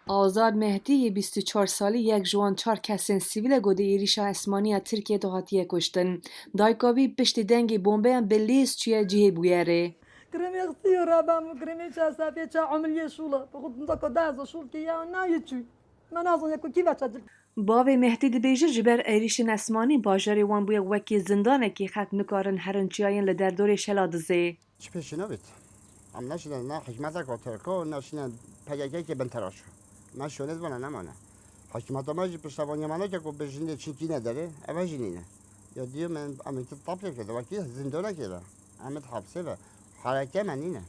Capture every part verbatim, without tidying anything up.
Azad Mehdî yê bîst û çar salî yek ji wan çar kesên sivîl e ku di êrîşa esmanî ya Tirkiyê de hatiye kuştin. Dayika wî piştî dengê bombeyan bi lêz çûye cihê bûyerê. Kirimê xistiyo rabam û kirimê çasafê ça umiliyê şûla. Bi xwe dindaka dehza şûl kê ya nayê çû. Me nazaniye ku kî veça cil. Bavê Mehdî dibêje, ji ber êrîşên esmanî bajarê wan bûye wekî zindanekî, xelk nikarin herin çiyayên li derdorê Şela Dizê. Çi pêşî nabît? Em neşîne ne hikûmeteke Tirko, neşîne P K K ke bin teraş. Me şûnê zibana nemane. Hikûmeta me jî piştevaniya me neke ku bi jinê çîkîne derê, eve jî nîne. Ya diyo me em ê tapyekê de, wekî zindonekê de. Em ê hepsê ve. Hereke me nîne.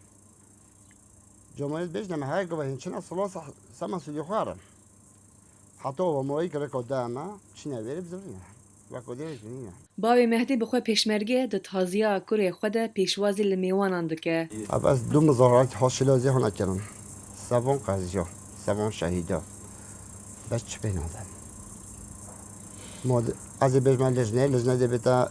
Cumhuriyet bêjne me her gava hin çina sila se-, sema sudî xwe re. Heta o moyî gireka de me çine vêrê bizirine. Wek o dêrê nîne. Bavê Mehdî bi xwe pêşmerge ye, di taziya kurê xwe de pêşwazî li mêwanan dike. Ev ez du mizarat haşilozî hona kirin. Sevan qeziya, sevan şehîda. Bes çi pê nadim? Ma di-, ez ê bêjme lijnê, lijnê dê bête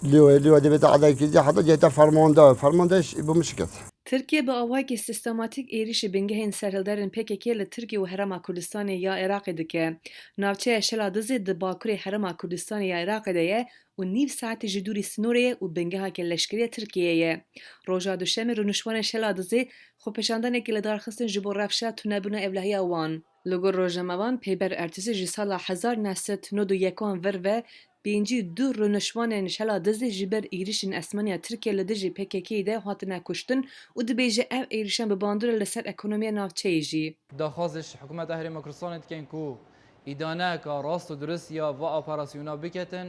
lîwe, lîwe dê bête edekî, heta diyete fermanda, fermanda iş, bu mişket. Tirkiye bi awayekî sistematîk êrîşî bingehên serhilderên P K K li Tirkiye û Herêma Kurdistanê ya Iraqê dike. Navçeya Şela Dizê di bakurê Herêma Kurdistanê ya Iraqê de ye û nîv saetê ji dûrî sînorê ye û bingeheke leşkerî ya Tirkiyeyê ye. Roja Duşemê rûniştvanên Şela Dizê xwepêşandanekî li dar xistin ji bo rewşa tunebûna ewlehiya wan. Li gor rojnamevan, Peyber Ertûsî ji sala hezar neh sed nod û yekan vir ve pêncî û du rûniştvanên Şela Dizê ji ber êrîşên esmanî ya Tirkiye li dijî P K K'yê de hatine kuştin û dibêje ev êrîşan bi bandor e li ser ekonomiya navçeyê jî. Daxwazê ji hikûmeta Herêma Kurdistanê dikin ku îdaneyeke rast û durist ya va operasyona biketin,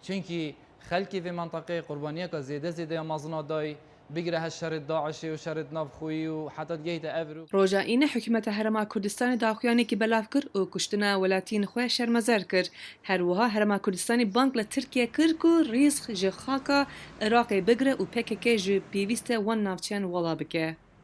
çunkî xelkê vê menteqeyê qurbaniyeke zêde zêde ya mezina dayî, bigire her şerê DAIŞê û şerê navxweyî û heta digehîte evro. Roja Înê hikûmeta Herêma Kurdistanê daxuyanekî belav kir û kuştina welatiyên xwe şermezar kir. Her wiha Herêma Kurdistanê bang li Tirkiye kir ku rîsk ji xaka Iraqê bigire û P K K ji pêwîst e wan navçeyan wala bike.